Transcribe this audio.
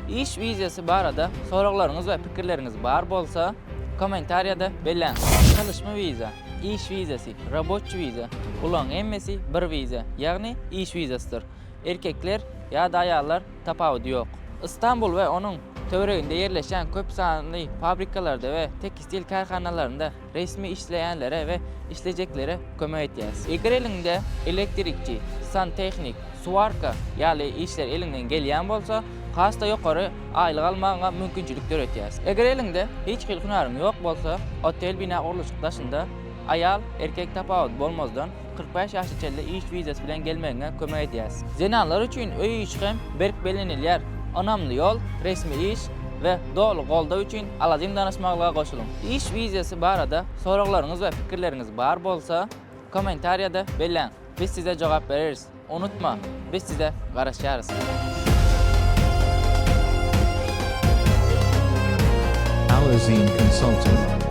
Iş wizasy barada soraglaryňyz we pikirleriňiz bar bolsa, kommentariýada belläň. Çalyşma wiza, iş wizasy, raboçi wiza, bularyň hemmesi bir wiza, ýagny iş wizasydyr. Erkekler ýa-da aýallar tapawudy ýok. Istanbul we onuň töwereginde ýerleşýän köp sanly fabrikalarda we tekstil kärhanalarynda resmi işleýänlere we işlejeklere kömek etýäris. Eger eliňde elektrikçi, santehnik, swarka ýaly işler eliňden gelýän bolsa, has-da ýokary aýlyk almagyňa mümkinçilik döretýäris. Eger eliňde hiç hili hünäriň ýok bolsa, otel bina gurluşyk daşynda aýal, erkek tapawudy bolmazdan 45 ýaşa çenli iş wizasy bilen gelmegiňe kömek edýäris. Zenanlar üçin öý işi hem berk bellenilýär. Ynamly ýol, resmi iş we doly goldaw üçin Alazim danyşmaklyga goşulyň. Iş wizasy barada soraglaryňyz we pikirleriňiz bar bolsa, kommentariýada belläň. Biz size jogap bereris. Unutma, biz size garaşýarys. Alazine Consulting.